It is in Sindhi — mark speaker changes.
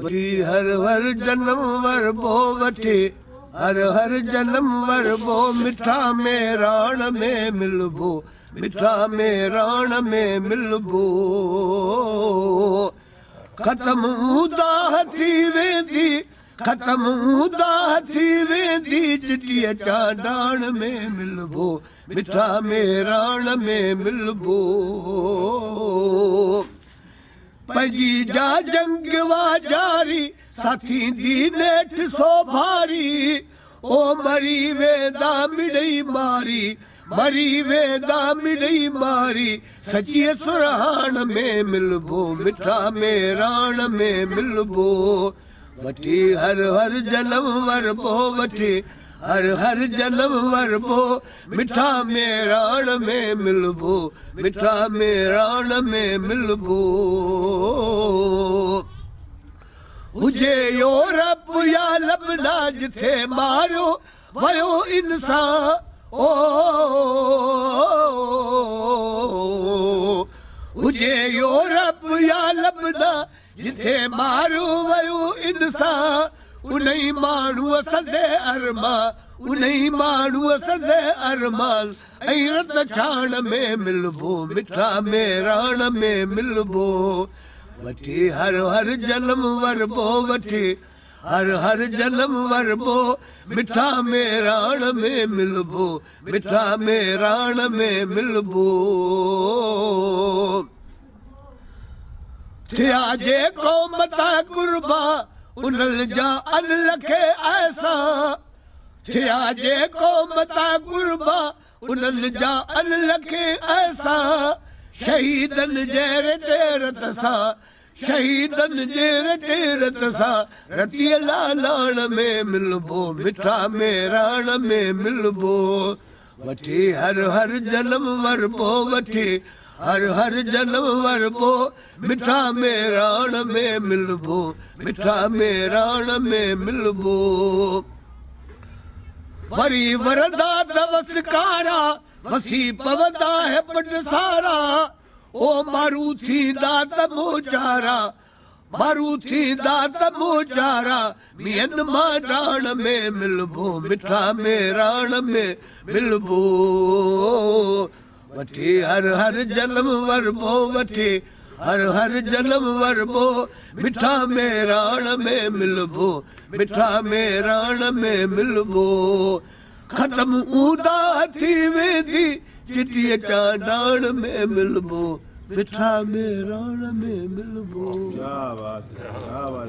Speaker 1: وٺي هر هر جنم وربو وٺي هر هر جنم وربو مٺا ميراڻ ۾ ملبو مٺا ميراڻ ۾ ملبو ختم اونداهه ٿي ويندي ختم اونداهه ٿي ويندي چٽيء چانڊاڻ ۾ ملبو مٺا ميراڻ ۾ ملبو. پنهنجي جا جنگ وا جاري، سا ٿيندي نيٺ سوڀاري. او مري ويندا مڙئي ماري، مري ويندا مڙئي ماري. سچيء سرهاڻ ۾ ملبو، مٺا ميراڻ ۾ ملبو. وٺي هر هر جنم وربو، وٺي هر هر جنم وربو. مٺا ميراڻ ۾ ملبو، مٺا ميراڻ ۾ ملبو. هجي يورپ يا لبنان جٿي ماريو ويو انسان او هجي يورپ يا لبنان جٿي ماريو ويو انسان انهي ماڻهوء سندي ارمان انهي ماڻهوء سندي ارمان ۽ رت ڇاڻ ۾ ملبو مٺا ميراڻ ۾ ملبو وٺي هر هر جنم وربو وٺي هر هر جنم وربو مٺا ميراڻ ۾ ملبو مٺا ميراڻ ۾ ملبو. ٿيا جي قوم تان قربان انهن جا ان لکي احسان ٿيا جي قوم تان قربان انهن جا ان لکي احسان شهيدن جي رتي رت سان شهيدن جي رتي رت سان رتيء لالاڻ ۾ ملبو مٺا ميراڻ ۾ ملبو. وٺي هر هر جنم وربو وٺي هر هر جنم وربو مٺا ميراڻ ۾ ملبو مٺا ميراڻ ۾ ملبو. وري ورندا ته وسڪارا وسي پوندا هيپٽ سارا او مارو ٿيندا ته موچارا مارو ٿيندا ته موچارا مينهن مانڊاڻ ۾ ملبو مٺا ميراڻ ۾ ملبو. وٺي هر هر جنم وربو وٺي هر هر جنم وربو مٺا ميراڻ ۾ ملبو مٺا ميراڻ ۾ ملبو. ختم اونداهه ٿي ويندي چٽيء چانڊاڻ ۾ ملبو مٺا ميراڻ ۾ ملبو.
Speaker 2: ڪيا بات هي ڪيا بات.